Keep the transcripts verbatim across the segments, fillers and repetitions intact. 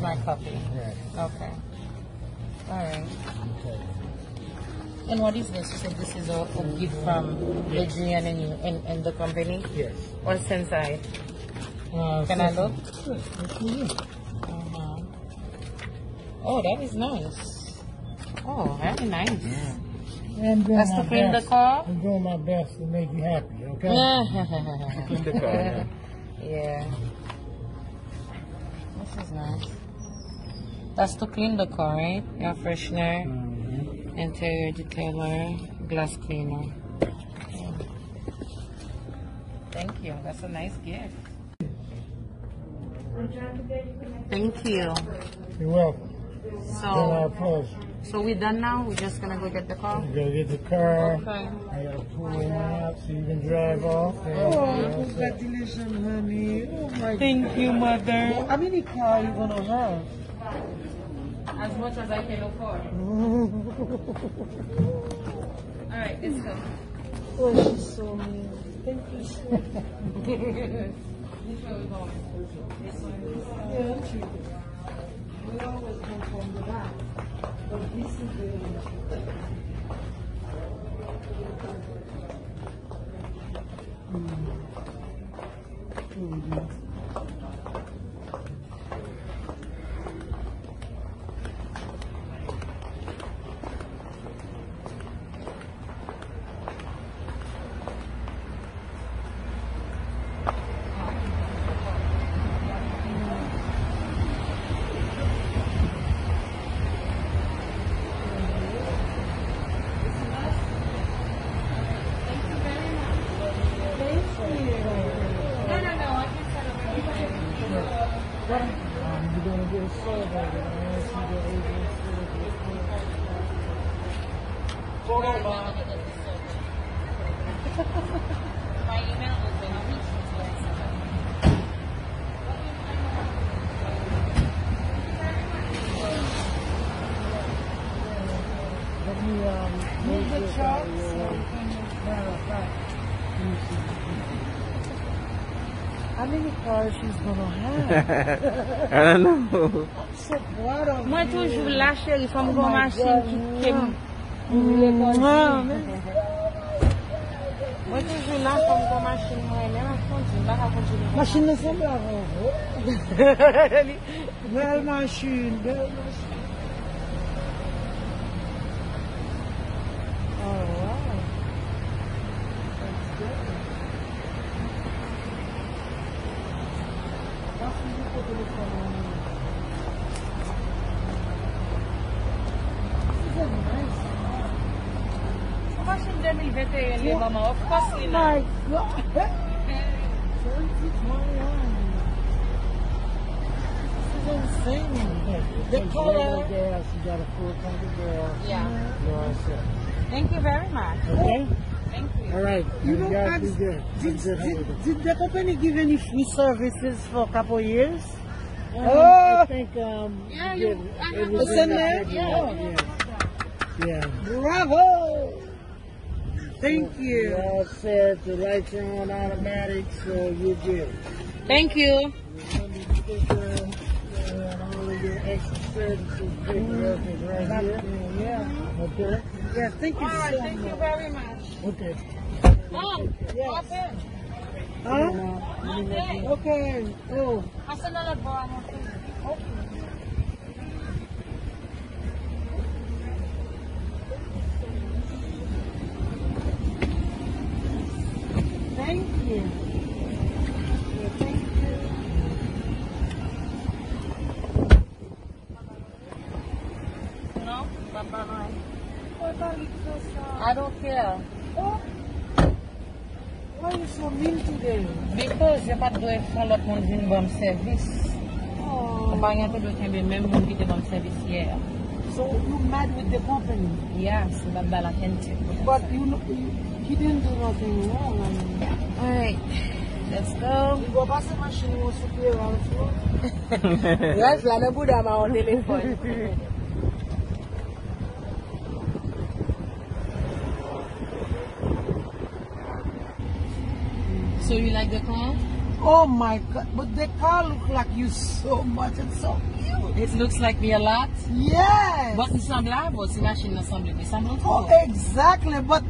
My copy. Right. Okay. All right. Okay. And what is this? You said this is a, a gift from Adrian and you and, and the company? Yes. What's inside? Uh, Can I look? Yes, yes, yes. Uh-huh. Oh, that is nice. Oh, very nice. Yeah. And doing That's my to clean the best. Car? I'm doing my best to make you happy, okay? To clean the car, yeah. Yeah. This is nice. That's to clean the car, right? Air freshener, interior detailer, glass cleaner. Yeah. Thank you. That's a nice gift. Thank you. You're welcome. Been our So, pleasure. So we done now? We're just gonna go get the car? We gotta get the car. Okay. I gotta pull it out so you can drive off. Oh, congratulations, honey. Oh my God. Thank you, mother. How many car you gonna have? As much as I can afford. All right, let's go. Oh, she's so mean. Thank you so much. Which way we going? This one? Yeah, true. We always come from the back, but this is the Let me, um, move the truck so we can move. Matter of fact, let me see. How many cars she's gonna have? I don't know. I'm so proud of you. Mwen toujou la, cheri, fò m gon machin ki, ke m, Mwen toujou la, fò m gon machin mwen, men m ap kondui, m pa ka kondui nan machin nan sanble avè w. Bèl machin, bèl machin. Oh, wow. That's good. Machin de mil venteyen li, manman, of course li nice. Oh my God. Twenty twenty-one. This is insane. The color. Gas, you got a full tank of gas. Yeah. You're all set. Thank you very much. Okay? Thank you. All right. You know, guys, did, did, did the company give any free services for a couple years? Um, I think, um, yeah, you, it was in the package. Yeah. Yeah. Bravo! Thank you. You're all set. The lights are on automatic, so you're good. Thank you. Your number sticker, and all of your extra services paperwork is right here. Yeah. Okay? Yeah, thank you so much. All right, thank you very much. Okay. Oh, yes. Open. Huh? Okay. Oh. Pase nan lòt bò a, monchè. Okay. Thank you. Thank you. Non, m p ap ba nou anyen. Mwen pa ret konsa. I don't care. Oh. Why you so mean today? Because yo pa t dwe fè lòt moun vin ban m sèvis. Oh. Konpayi an te dwe kenbe menm moun ki te ban m sèvis yè a. So you mad with the company? Yes, m p ap ba l ankenn tèt. But you know, you, he didn't do nothing wrong. I mean. All right, let's go. Li gon pase machin ou sou pye a, sou. Raj la nan bouda m a yon telefòn. So you like the car? Oh my God, but the car look like you so much. It's so cute. It looks like me a lot. Yes. But m sanble avè w, si machin nan sanble m, li sanble w tou. Oh, exactly, but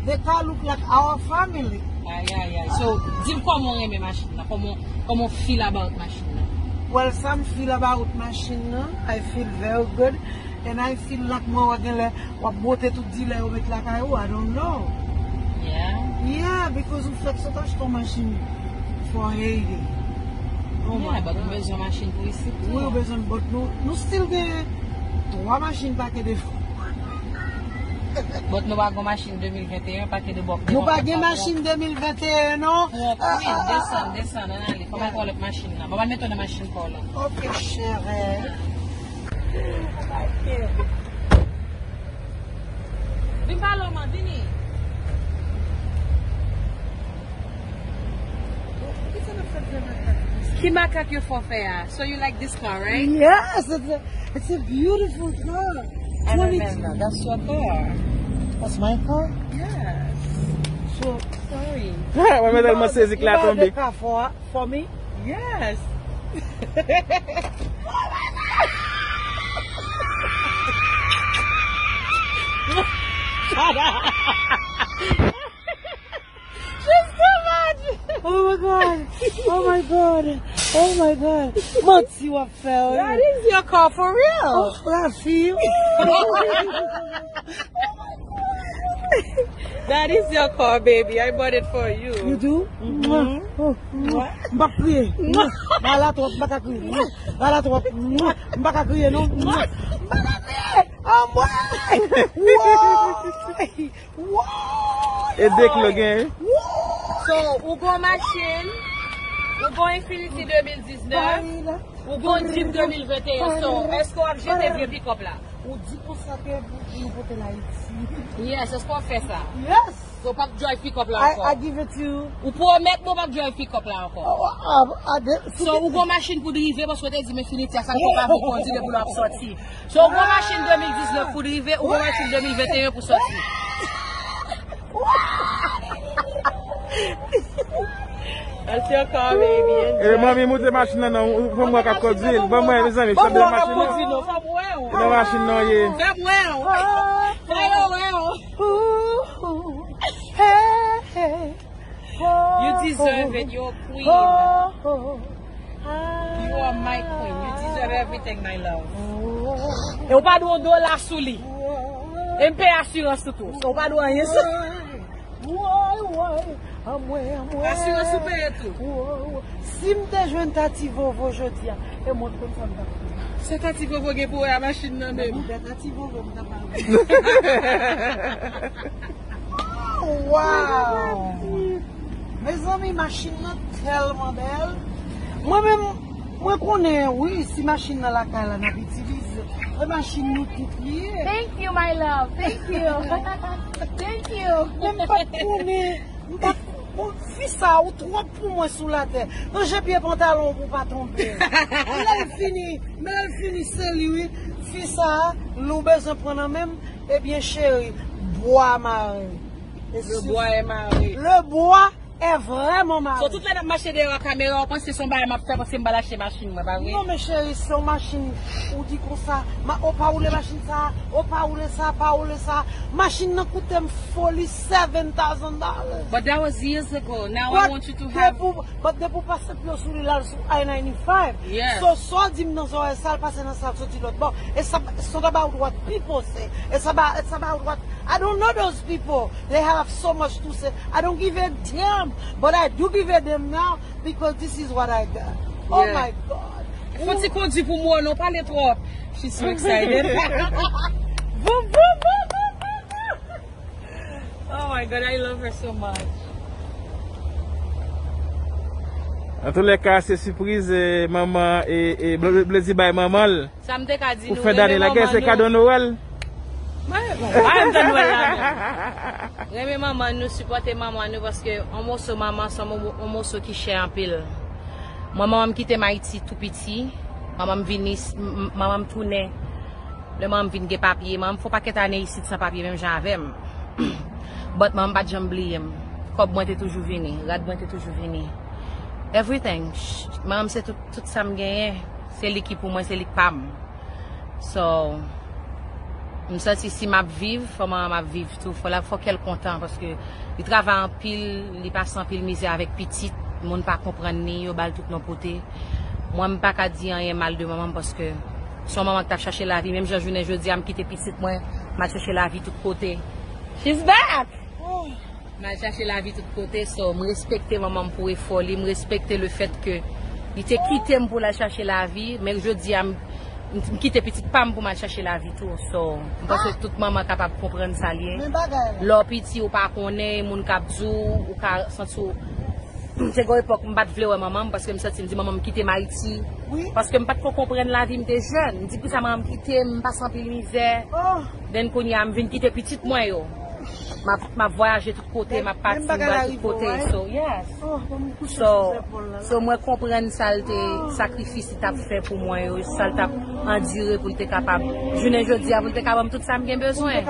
the car look like our family. Ay, ay, ay. So, di m kòman w renmen machin nan, kòman, kòman w feel about machin nan. Well, sa m feel about machin nan, I feel very good. And I feel like mwen wè genlè w ap bwote tout dilè yo met lakay ou, I don't know. Yeah. Yeah, because ou fèk sot achte yon machin for Haiti. Oh my God. Yeah, but nou bezwen machin pou isit tou. Wi, ou bezwen, but nou, nou still gen twa machin pake devan. But nou pa gen machin de mil venteyen, pake de bòk. Nou pa gen machin de mil venteyen, non? Bon, Queen, desann, desann, ann ale. Fò m al pran lòt machin nan. Bon, m al mete w nan machin pa w la. Ok, chère. Vin pale w, man, vini. Ki makak yo fè w fè a? So you like this car, right? Yes, it's a, it's a beautiful car. I remember. That's your car. That's my car? Yes. So, sorry. Mwen tèlman sezi k la tonbe. You buy the car for, for me? Yes. She's too much. Oh my God. Oh my God. Oh my God. Manti w ap fè, wi. That is your car for real. Oh, la fi. That is your car, baby. I bought it for you. You do? Mm-hmm. Oh, mwah. M p ap kriye. Mwah. Ba la twòp, m pa ka kriye. Mwah. Ba la twòp. Mwah. M pa ka kriye, non. Mwah. M pa ka kriye. Anmwey! Woy! Woy! E de kilo gen, wi. Woy! So, ou gon machin, ou gon Infiniti de mil diznèf, ou gon Jeep de mil venteyen. So, èske w ap jete vye pikòp la? Ou di konsa ke pou di ou pote l Ayiti. Yes, èske w ap fè sa? Yes! So, w p ap drive pikòp la ankò? I, I give it to you. Ou pwomèt mwen w p ap drive pikòp la ankò? Oh, ah, ah, de- So, ou gon machin pou drive, paske w te di m Infiniti a, sa l fè w pa vle kondi depi lè w ap sòti. So, ou gon machin de mil diznèf pou drive, ou gon machin de mil venteyen pou sòti. That's your car, baby. Enjoy. Eh, manmi, moute machin nan, non. Fè m wè k ap kondui l. Ban mwen, mezanmi, fè m wè machin nan. Fè m wè w. Nan machin nan, ye. Fè m wè w. Fè yo wè w. Ooh, hey, hey. You deserve it. You're a queen. You are my queen. You deserve everything, my love. E w pa dwe yon dola sou li. E m peye asirans ou tou. So, w pa dwe anyen sou. Woy, woy, anmwey, anmwey. Asirans ou peye tou. Woy, woy. Si m te jwenn Tati Vovo jodi a, e mwen t konn sa m t ap fè. Se Tati Vovo gen pou wè a machin nan menm. Mwen Tati Vovo m t ap al. Wow! Mezanmi, machin nan tèlman bèl. Mwen menm, mwen konnen, wi, si machin nan lakay la, n ap itilize. E machin nou tout li ye. Thank you, my love. Thank you. Thank you. Men m pa t konnen, m pa t, bon, fi sa, ou twòp pou mwen sou latè. Ranje pye pantalon pou w pa tonbe. Lè l fini, men lè l fini, se li, wi. Fi sa, lè w bezwen pran nan men m, ebyen, cheri, bwa mare. Le bois est marré. Le bois est vraiment marré. So, tout lè n ap mache dèyè a kamera, w panse se yon bagay m ap fè, panse m pral achte machin mwen, pa vre? Non, men cheri, se yon machin, ou di konsa, ma, ou pa woule machin sa, ou pa woule sa, pa woule sa. Machin nan koute m foli seven thousand dollars. But that was years ago. Now I want you to have. Depi w, but depi w pase pye w sou li, l al sou I ninety-five. Yes. So, sa w di m nan zòrèy sa, l pase nan sa, l soti lòt bò. It's ab-, it's not about what people say. It's about, it's about what I don't know those people. They have so much to say. I don't give a damn, but I do give a damn now because this is what I got. Oh my God. Fò ti kondui pou mwen, non, pale twòp. She's so excited. Boum, boum, boum, boum, boum, boum. Oh my God, I love her so much. Antoulèka, se sipriz, eh, manman, eh, eh, Bl-, Bl-, Bledi bay manman l. Sa m te ka di nou, renmen manman nou. Pou fen dane la, gen se kado Nwèl. Mwen, bon, pa renmen tan Nwèl la, non. Renmen manman nou, sipòte manman nou, paske yon moso manman, se yon mo-, yon moso ki chè anpil. Mwen, manman m kite m Ayiti tou piti. Manman m vini, m, m, manman m tounen. Lè manman m vin gen papye, manman m fè yon pakèt ane isit san papye, menm jan avè m. But manman m pa t janm bliye m. Kòb mwen te toujou vini, rad mwen te toujou vini. Everything. Ch- Manman m se tout, tout sa m genyen. Se li ki pou mwen, se li k pa m. So, m santi si m ap viv, fò manman m ap viv tou. Fò, la, fò kè l kontan paske li travay anpil, li pase anpil mizè avèk pitit. Moun pa konprann li, yo ba l tout non pote. Mwen, m pa ka di anyen mal de manman m paske se yon manman ki t ap chache lavi. Menm jan jounen jodi a, m kite pitit mwen, m al chache lavi tout kote. She's back! M al chache lavi tout kote, so m respekte manman m pou efò li, m respekte le fèt ke li te kite m pou l al chache lavi, men jodi a m, m kite pitit pa m pou m al chache lavi tou. So, m panse tout manman kapab konprann sa l ye. Lè w piti, ou pa konnen, moun k ap di w, ou ka santi w. Se gen yon epòk, m pa t vle wè manman m, paske m santi m di manman m kite m Ayiti. Paske m pa t ko konprann lavi, m te jèn. M di, poukisa manman m kite m, m pase anpil mizè. Then kounye a, m vin kite pitit mwen yo. M ap, m ap vwayaje tout kote, m ap pati, m pral tout kote. So, yes. So, so mwen konprann sa l te, sakrifis li t ap fè pou mwen yo, sa l t ap andire pou l te kapab, jounen jodi a, pou l te ka ban m tout sa m gen bezwen.